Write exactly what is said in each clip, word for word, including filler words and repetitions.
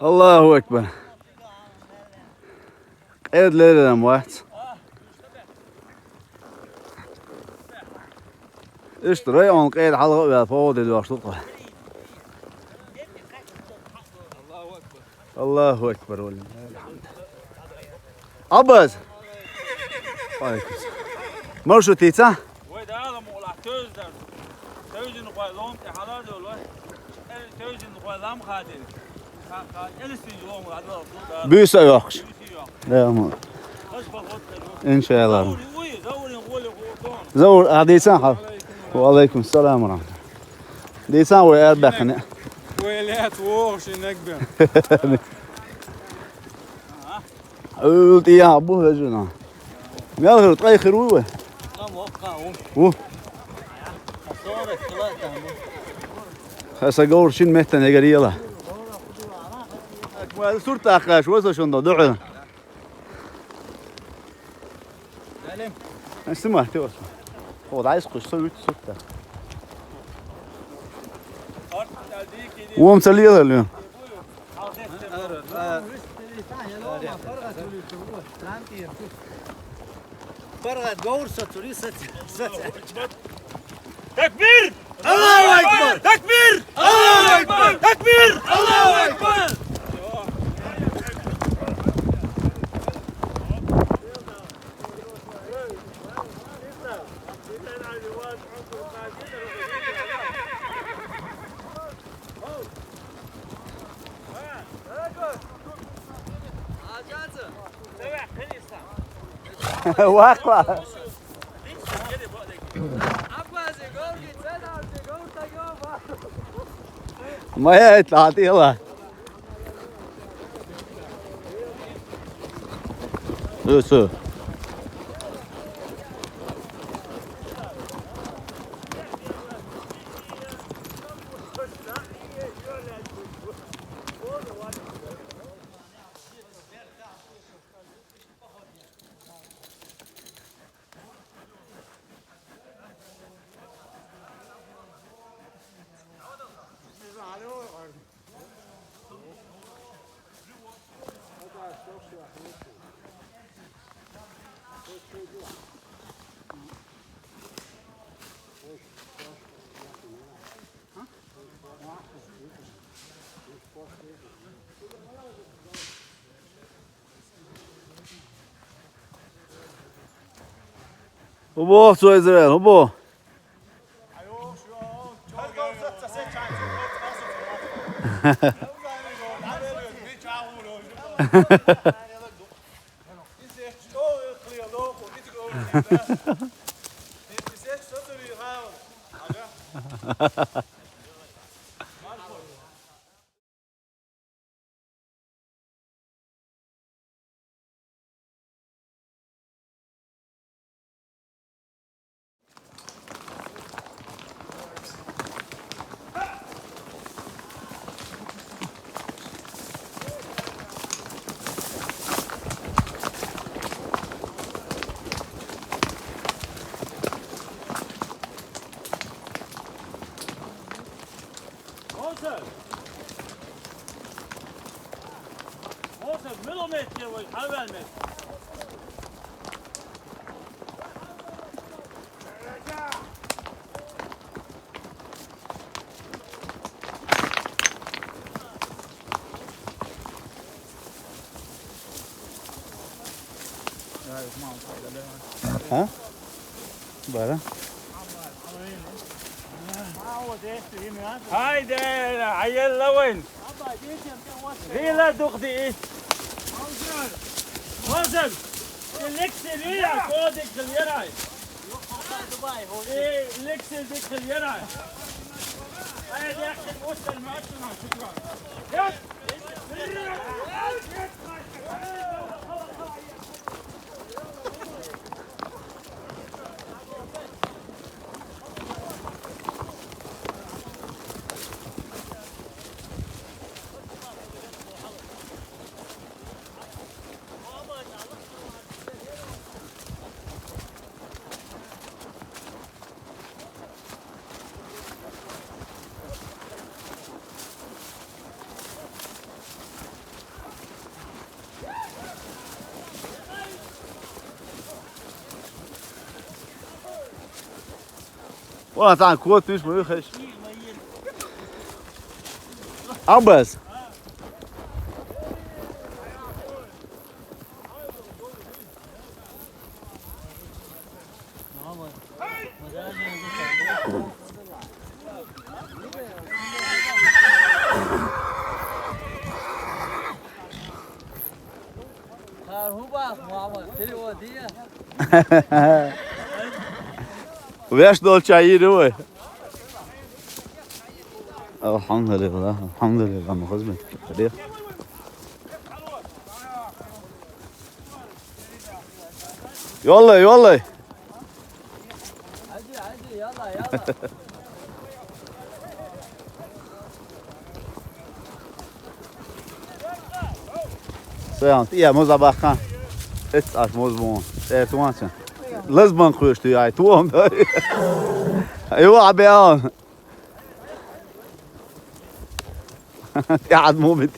Аллаху акбар. Къеда леррина вац. Иштта район къеда хьалха а ваьлла, пхьо де дош ду тхо. Аллаху акбар, валиллахил хьамд. Абаз! Валейкум салам. Маршрут йийца? Вай дала мукъалахь тевза дар. Тевзина кхой лом тӀе хьала а долу. Тевзина кхой лам хадийна. Буьйса а йоккхуш. Да, ма. Иншалла. Заур, а дийцан хьал? Ва алейкум салам ва рахматуллах. Дийцан вай арабаьккхина. Вай лаьцна вогӀуш и наг бен. УьлтӀи яхь бу хӀажина. Мел хир, ткъе хир вуй вай? Ву. Хьан са говр шин меттан эгар ела. Сурт тӀаккха аш, вай со шун до, дуьхьал. Аш сима, ти васа. Хо, дайс кхуш, со вит сурт тӀаккха. Вон ца лела лен. Паргат говр сацури, сац-, сац-. Такбир! Аллаху акбар! Такбир! Аллаху акбар! Такбир! Аллаху акбар! Вакла. Моя это латила. Су, су. ХӀун боху цо, Израил, хӀун боху? Мосев! Мосев, мила метр вай, хьаваьлла метр. ХӀа? Бара. Хьайде, хьаелла вайн. Рила дукха диъи. Вазан. Лекси рила, кодик хил ярай. Лекси дик хил ярай. Хьайде, хил усан мачна, шукран. Вон цхьана кот вуьш ма вихаш. Аббас. Веш долча йийр вай. Алхьамдулиллах, алхьамдулиллах, ма хазмет. Йоллай, йоллай. Саям, тӀе моз а баккха. Эц аш моз бу. Э, туан чан. Лазбан кхуьш ту яй, туан дай. Айва, абе ан. ТӀехьад мумит.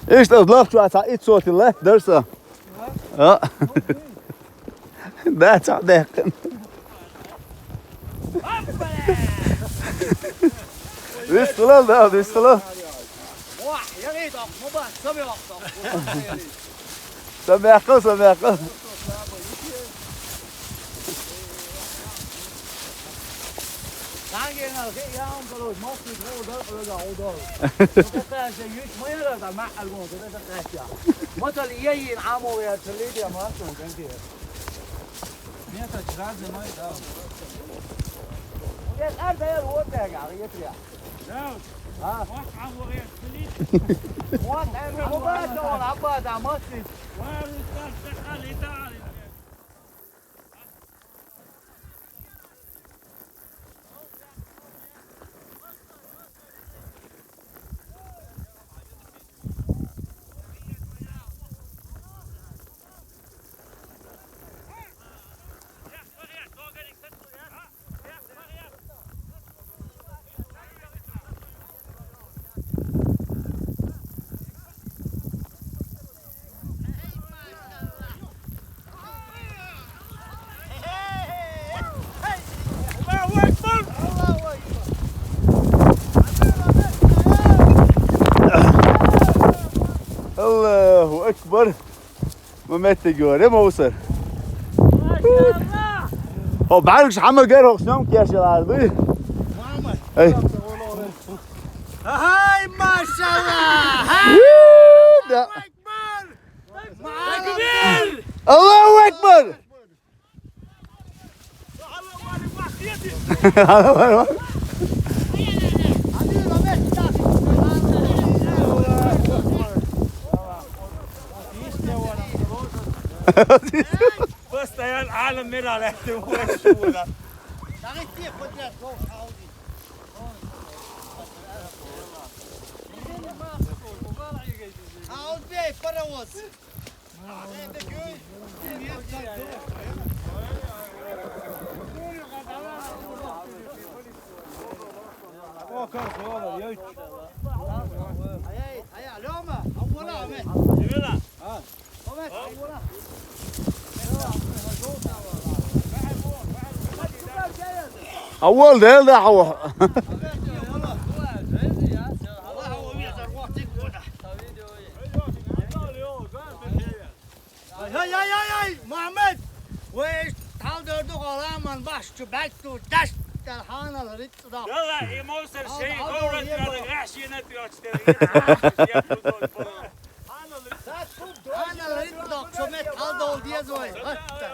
Иштта лахчу а цхьа иццо тилла, дарса. А. Да, цхьа даьккхина. Вистхилал, да, вистхилал. Вах, я не так, мы бы сами вах так. Са мягко, са мягко. Ма тал иейин Ӏамо вер чилли де ма тал ган де. Мета чразы май да. Вер ар да я вот да я, я пря. Да. А? Вот Ӏамо вер чилли. Вот Ӏамо вер да, вот Ӏамо да, ма тал. Ва, вот так, так, так, так. Аллаху акбар. Ма меттиг йора, ма усар. Хьо бӀаргаш хьама гар хьо сом кеш яла дуй? Ай. Ай, машалла! Да. Аллаху акбар! Постоянно عالم مر على وش ولا. عاود بيه برا وز. Аввал дел да хьо. Ай, ай, ай, ай, ай, Мухьаммад! Вай, тхьал дер ду гӀаламан баш чу баьччу даш, тел хьанал рицӀ да. Дала, и мовсар шей ховрат яла гӀаш енат йоч тел. Хьанал рицӀ да, чу мет тхьал дол дезой. Хатта.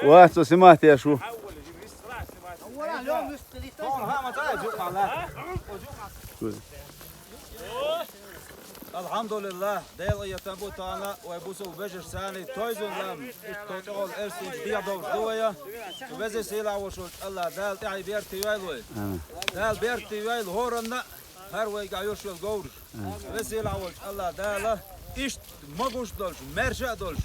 Ва, цо симат я шу. Алхьамдулиллах, Дела я табу тана, вай бусул бежаш сани, тойзун лам, ишта тӀехула эрсинчу дехьа довш ду вая. Веза сийлахь волчу Аллах Дала тӀаьхье берти вайл вай. Дала берти вайл хӀоранна, хӀара вайга Ӏаш йолу говраш. Веза сийлахь волчу Аллах Дала иштта могуш а долуш, маьрша а долуш,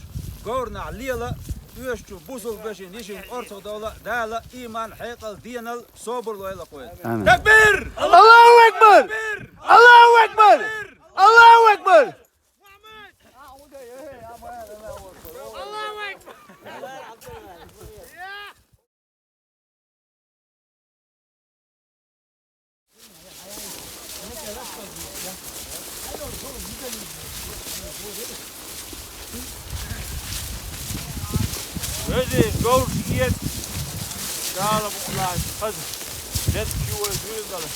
говрнахь лела, Оьшучу бусалба вешин, йишин орцах довла Дала иман, хьекъал, денал, собар лойла вайна. Амин. Такбир! Аллаху акбар! Аллаху акбар! Аллаху акбар! Вежарий, говраш эца. Дала букъ лаца. Хаза. Дед чула зуьйла дала.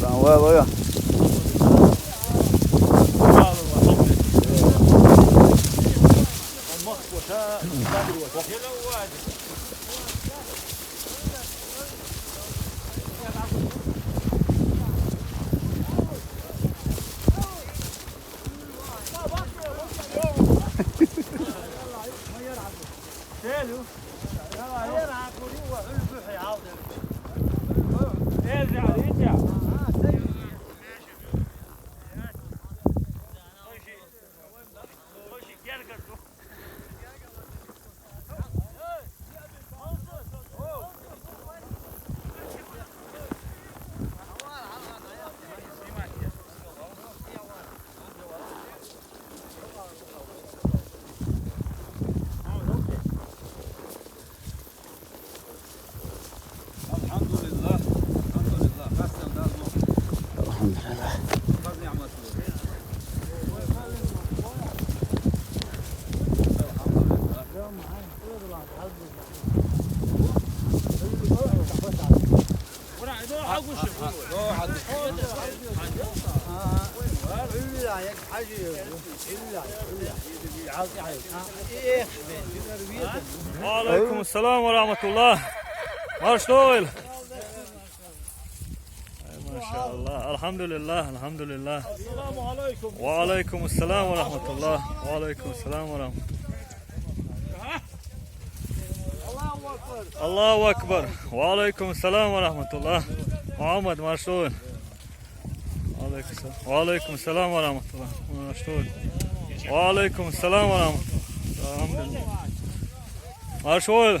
Дан вай лоя. الحمد لله. الحمد لله. الحمد لله. وعليكم السلام ورحمة الله. Маршалла. ما شاء الله. الحمد لله. الحمد لله. السلام عليكم. وعليكم السلام ورحمة الله. وعليكم السلام ورحمة الله. الله أكبر. وعليكم السلام ورحمة الله. محمد، маршалла. وعليكم السلام. وعليكم السلام ورحمة الله. Маршалла. وعليكم السلام ورحمة الله. الحمد لله. Маршалла.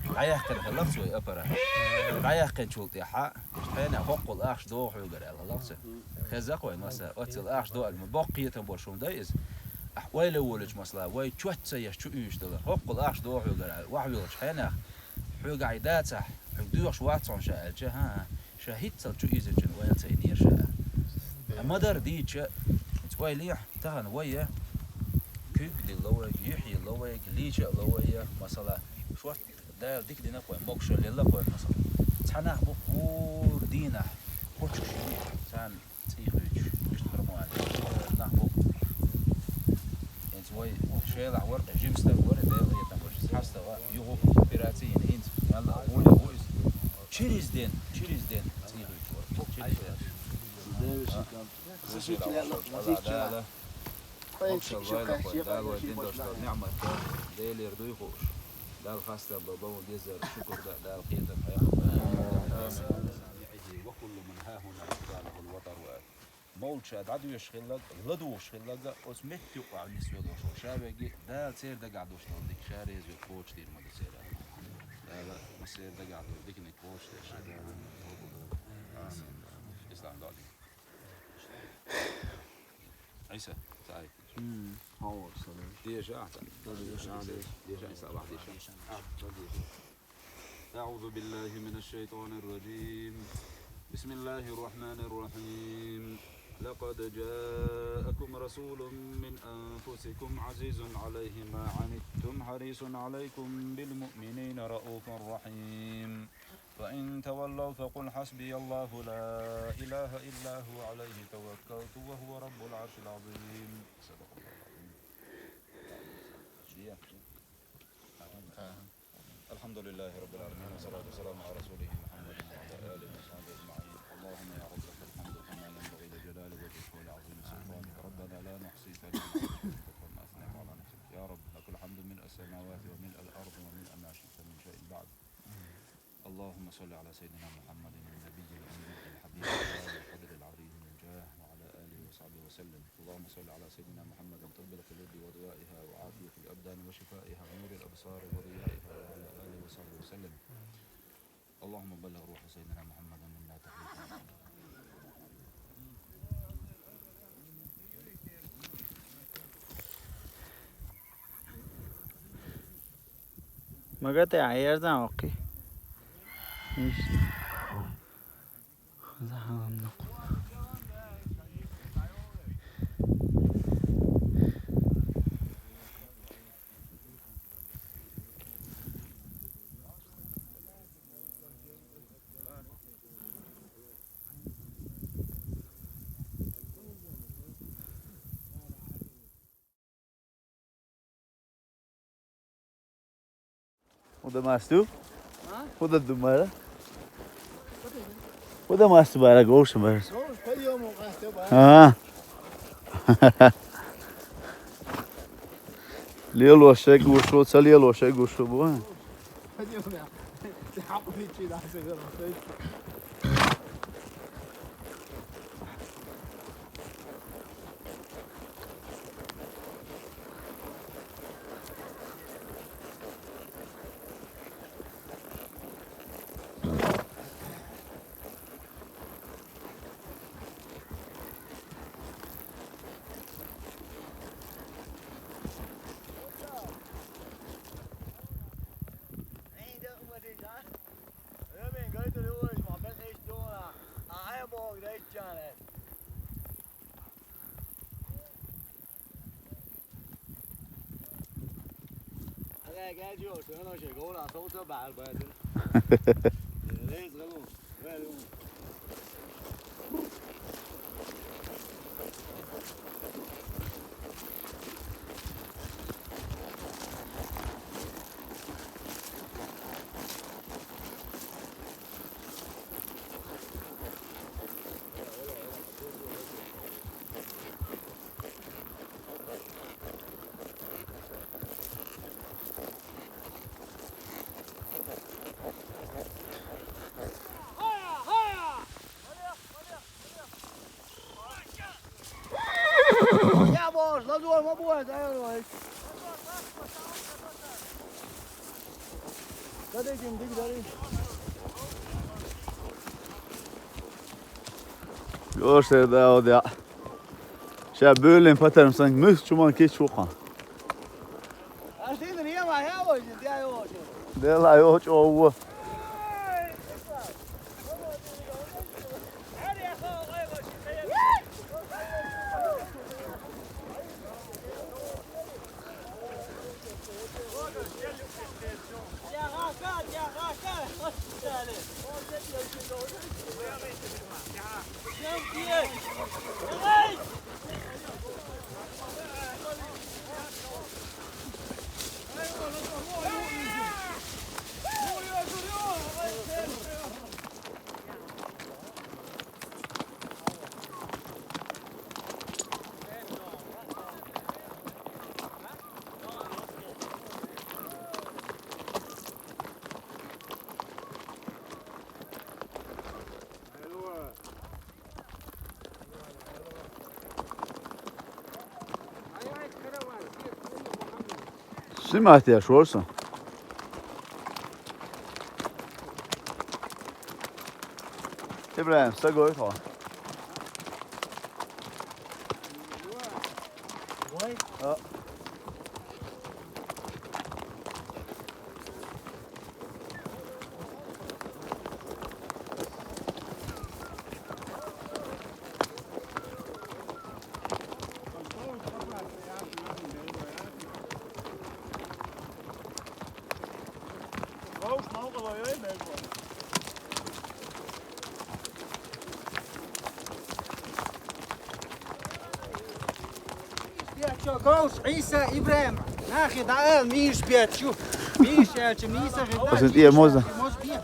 ДӀаяьккхина хиларца вай аппарат. ДӀаяьккхинчул тӀехьа, хьенех хӀоккхул ахча догӀу хьоьгара аьлла хиларца. Хеза-кх вайна масала, оццул ахча догӀу аьлла, ма боккха кхетам болуш хӀума дай иза. Ахь ойла волчу масала, вай чот ца еш чу уьйш дала, хӀоккхул ахча догӀу хьоьгара аьлла, охьавоьлхучу хьенех, хьоьгахь и дацахь, хьоьга доьхуш вац хьуна ша аьлча, хӀан-хӀа, ша хӀинццал чу ийзича вайна ца йинера ша аьлла. Ма-дарра дийча, хӀинца ойла йехь, тахана вай я, куьг а дилла вайга, юьхь а йилла вайга, лийча а ло вай я, масала, шорта Дала дика дина-кх вайна, могушалла елла-кх вайна, масала. Цхьа нах бу-кх гӀур дийнахь, кхочуш, царна цӀий хуьйцуш, иштта хӀара мо аьлла, нах бу-кх. ХӀинца вай Шелахь вара, жима стаг вара, Делан къинхетам беш, цхьа стага юха операци йина, хӀинца мелла а гӀоле ву иза. Чириза ден, чириза ден цӀий хуьйцуш вара. Чириза ден. Дала, Дала вайн дин долуш долу ниӀмат Делера дуй хууш. Далла хастам бан бан ву дезара шукур дан Дала кхетам хьех. وكل من ها هنا يقال له الوطر وآل. молча дӀадоьшуш хилларг, ладугӀуш хилларг, оцу метта юкъахь нисвелла шаверг, Дала церан дагахь долуш долу дика ша реза ве кхочушдийр ма ду церан. Дала массеран дагахь долу диканиг кхочушдеш. Амин. Ислам доӀа дика. Ӏийса, цхьа. М, хьо вара сан. Деша, деша, деша, Ӏийса, Аллах деша. А, деша. أعوذ بالله من الشيطان الرجيم. بسم الله الرحمن الرحيم. لقد جاءكم رسول من أنفسكم عزيز عليه ما عنتم حريص عليكم بالمؤمنين رءوف رحيم. فإن تولوا فقل حسبي الله لا إله إلا هو عليه توكلت وهو رب العرش العظيم. صدق الله العظيم. الحمد لله رب العالمين، والصلاة والسلام على رسوله محمد وعلى آله وصحبه أجمعين. اللهم يا رب لك الحمد كما ينبغي لجلال وجهك ولعظيم سلطانك. ربنا لا نحصي ثناء عليك أنت كما أثنيت على نفسك. يا رب لك الحمد ملء السماوات وملء الأرض وملء ما شئت من شيء بعد. اللهم صل على سيدنا محمد النبي الأمي الحبيب العالي القدر العظيم الجاه وعلى آله وصحبه وسلم. اللهم صل على سيدنا محمد طب القلوب ودوائها وعافية الأبدان وشفائها ونور الأبصار وضيائها وعلى آله وصحبه وسلم. اللهم بلغ روح سيدنا محمد منا تحية. МагатӀа Ӏаерзан ваккхий. Иштта. Хаза хьалам накъу. Уда масту? А? Уда думара? Уда масту бара, гоша бара. А. Лело шег гушо, ца лело шег гушо бу. Йош, Дауд, я. Ша бюлин патарм санг мус чуман кич вуха. Делай, о, чё, о. Filmēties, Olsen. Ibrahim, sagoji to. Jā. Šo Gauss, Isa, Ibrahim, nākit, ēl, mīš biet, ču. Mīš, ēl, ču, mīsa, Tas ir tie moza. Moz biet.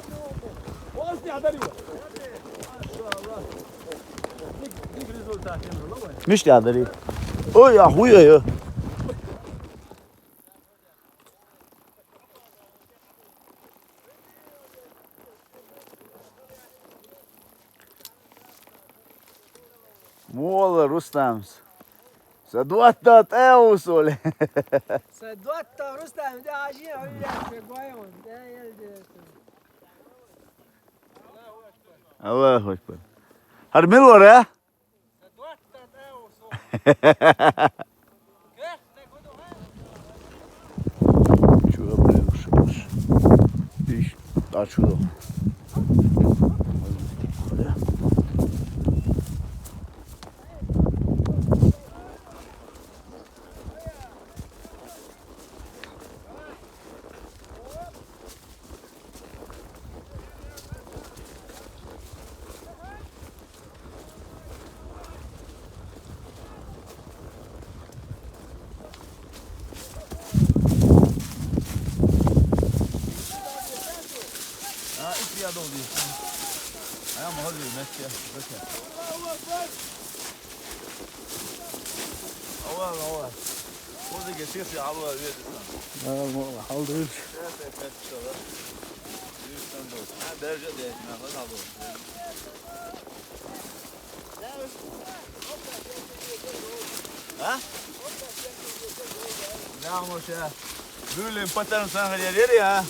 Viņš tā darīja. Oi, jā, huja, jā. Mola Rustams. Sa duotta teusuli. Sa duotta Rustams, da ažin, ažin, se guajon, da elde. Allahu Ekber. Har milor, ja? Şurada böyle bir şey var. Bir açıyor. Ава, ава. Ва, ва, ва. Ва, ва, ва. Ва, ва, ва. Ва? Нахмуша. Бюлем патарн сан хадя дери, а?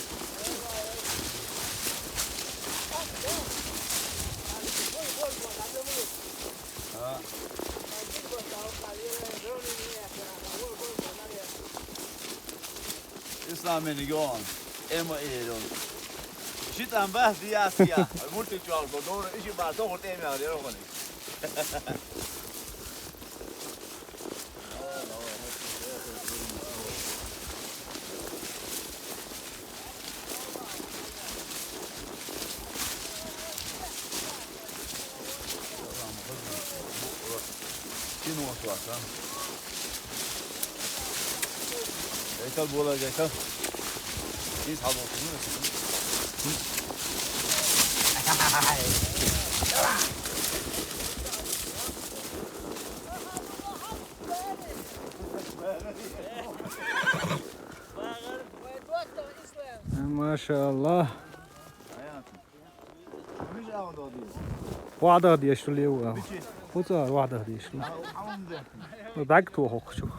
А. Исламин гон. Эма ирон. Шитан бах диас я. Мурти чуал годор. Иши ба то хотем я дерогони. Кино класс, а? Гайтал бола, гайтал. Ин сабо. Машалла. Ваъда деш лев. Хуца ваъда деш лев. Даг то хохчу.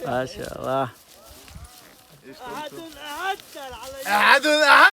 Машалла. أحد أحد علي. أحد أحد.